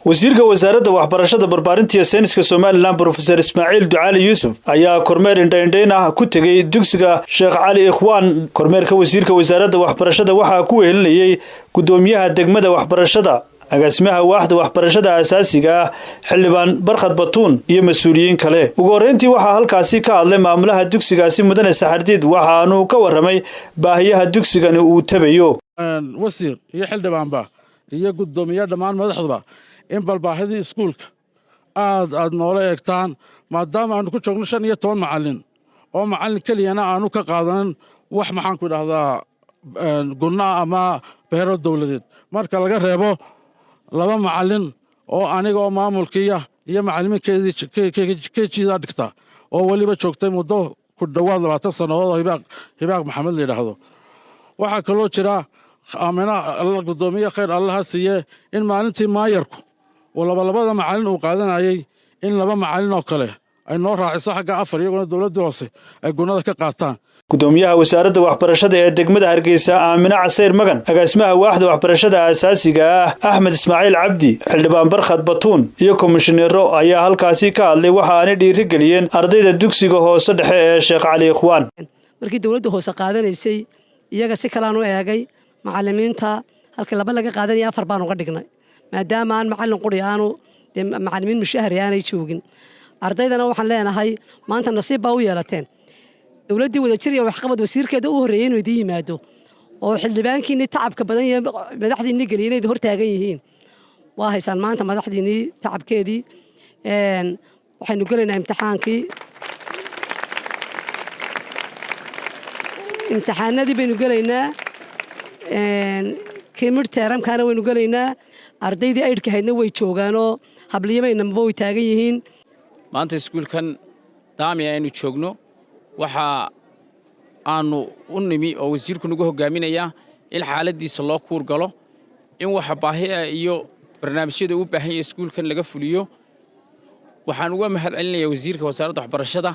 Wasiirka Wasaaradda Waxbarashada, Barbaarinta iyo Sayniska Somaliland, Brofesor Ismaaciil Ducaali Yuusuf, ayaa kormeer indhaindhayn ah ku tegey dugsiga Sheekh Cali Ikhwaan. Kormeerka wasiirka wasaaradda waxbarashada waxaa ku wehelinayey gudoomiyaha degmada waxbarashada, agaasimaha waaxda waxbarashada asaasiga ah, Xildhibaan Barkhad Batuun iyo mas-uuliyiin kale. Ugu horreyntii waxaa halkaasi ka hadlay maamulaha dugsigaasi, Mudane Saxardiid, waxaanuu ka warramay baahiyaha dugsigani uu tabayo. Wasiir iyo xildhibaanba iyo guddoomiye, dhammaan madaxduba, in balbaahidii iskuulka aad aad noola eegtaan, maadaama aanu ku joogno 15 macallin oo macallin keliyana aanu ka qaadanin wax, maxaanku idhahdaa, gunna ama beero dowladeed, marka laga reebo laba macallin oo aniga oo maamulkiiya iyo macallimiinkeedii KG-da dhigta oo weliba joogtay muddo ku dhowaad 20 sannadood, oo Hibaaq Maxamed la yidhaahdo. Waxaa kaloo jira Aamina, guddoomiye, khayr Allaha siiye, in maalintii maayarku uu labalabada macallin uu qaadanayey in laba macallin oo kale ay noo raaciso xagga afar, iyaguna dowladdii hoose ay gunnada ka qaataan. Gudoomiyaha wasaaradda waxbarashada ee degmada Hargeysa, Aamine Casayr Magan, agaasimaha waaxda waxbarashada asaasiga ah, Axmed Ismaaciil Cabdi, Xildhibaan Barkhad Batuun iyo komishineero ayaa halkaasi ka hadlay. Waxa aanay dhiirigeliyeen ardayda dugsiga hoose dhexe ee Sheekh Cali Ikhwaan. Markii dowladda hoose qaadanaysay iyaga si kalean u eegay macallimiinta. Halkii laba laga qaadanaya, afar baan uga dhignay, maadaama aan macallin quri aanu dee macallimiin mushahari aanay joogin. Ardaydana waxaan leenahay, maanta nasiib baa u yeelateen dowladdii Wadajir iyo Waxqabad wasiirkeeda u horreeyey inuu idiin yimaado, oo xildhibaankiinnii tacabka badan iyo madaxdiinnii geliya inay hor taagan yihiin. Waa haysaan maanta madaxdiinnii tacabkeedii. Waxaynu gelaynaa imtixaankii, imtixaanadii baynu gelaynaa, kii midtermkaana waynu gelaynaa. Ardaydii eight-ka haydna way joogaanoo habliyabaynamba way taagan yihiin. Maanta iskuulkan Daami aynu joogno waxaa aanu u nimi oo wasiirku nagu hoggaaminayaa in xaaladdiisa loo kuur galo, in waxa baahi ah iyo barnaamijyada u baahan yahay iskuulkan laga fuliyo. Waxaan uga mahad celinayaa wasiirka wasaaradda waxbarashada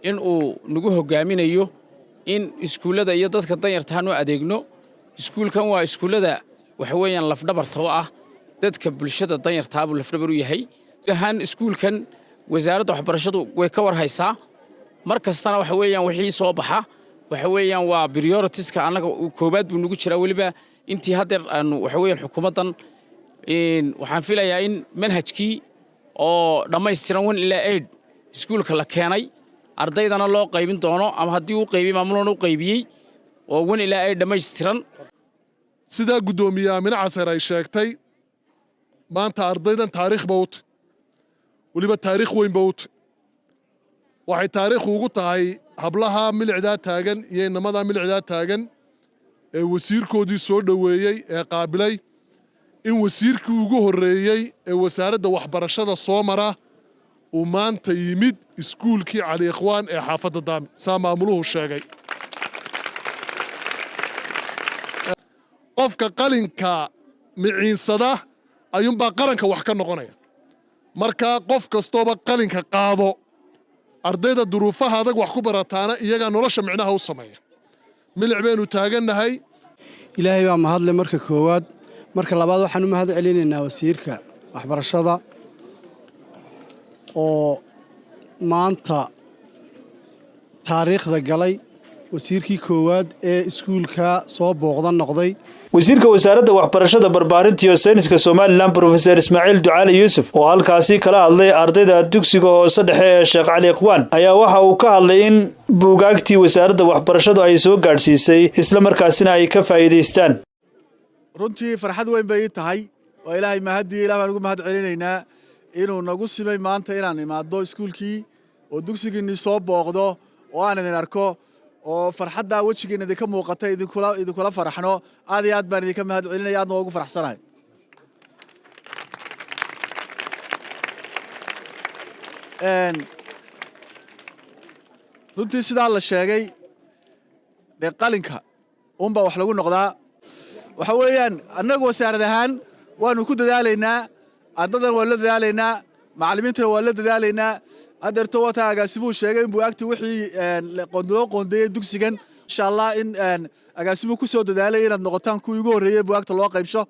in uu nagu hoggaaminayo in iskuullada iyo dadka danyartaan u adeegno. Iskuulkan waa iskuullada waxa weeyaan lafdhabarta oo ah dadka bulshada danyartaabuu lafdhabar u yahay ahaan. Iskuulkan wasaaradda waxbarashadu way ka war haysaa mar kastana. Waxa weeyaan wixii soo baxa, waxa weeyaan waa prioritiska annaga koowaad buu nagu jiraa. Weliba intii haddeer aanu waxa weeyaan xukuumaddan, waxaan filayaa in manhajkii oo dhammaystiran 1 ilaa 8 iskuulka la keenay, ardaydana loo qaybin doono, ama haddii uu qaybiyey maamulona u qaybiyey oo 1 ilaa 8 dhammaystiran. Sidaa guddoomiye Aamine Caseer ay sheegtay, maanta ardaydan taariikh ba u tahy, weliba taariikh weyn ba u tahy. Waxay taariikh ugu tahay hablaha milicdaa taagan iyo inamadaa milicdaa taagan ee wasiirkoodii soo dhoweeyey ee qaabilay, in wasiirkii ugu horreeyey ee wasaaradda waxbarashada soo mara uu maanta yimid iskuulkii Cali Ikhwaan ee xaafadda Daami, saa maamuluhu sheegay. Qofka qalinka miciinsada ayuunbaa qaranka wax ka noqonaya. Markaa qof kastooba qalinka qaado. Ardayda duruufaha adag wax ku barataana iyagaa nolosha micnaha u sameeya. Milic baynu taagannahay. Ilaahay baa mahadle marka koowaad. Marka labaad, waxaan u mahad celinaynaa wasiirka waxbarashada oo maanta taariikhda galay, wasiirkii koowaad ee iskuulka soo booqda noqday. Wasiirka wasaaradda waxbarashada, barbaarinta iyo sayniska Somaliland, Brofesor Ismaaciil Ducaali Yuusuf, oo halkaasi kala hadlay ardayda dugsiga hoose dhexe ee Sheekh Cali Ikhwaan, ayaa waxa uu ka hadlay in buugaagtii wasaaradda waxbarashadu ay soo gaadhsiisay, isla markaasina ay ka faa'iidaystaan. Runtii farxad weyn bay ii tahay. Waa Ilaahay mahaddii. Ilah baan ugu mahad celinaynaa inuu nagu simay maanta inaan imaaddo iskuulkii oo dugsigiinnii soo booqdo oo aan idin arko oo farxaddaa wejigiina idinka muuqata idinkula faraxno. Aad iyo aad baan idinka mahad celinaya, aadna waa ugu faraxsanahay. Runtii sidaa la sheegay, dee qalinka unbaa wax lagu noqdaa. Waxa weeyaan, annagu wasaarad ahaan waanu ku dadaalaynaa, ardadan waan la dadaalaynaa, macallimiintana waan la dadaalaynaa. Haddeerto wataa agaasimuhu sheegay in bugaagtii wixii loo qoondeeyey dugsigan, insha Allah, in agaasimuhu ku soo dadaalay inaad noqotaan kuwii ugu horreeyey bugaagta loo qaybsho.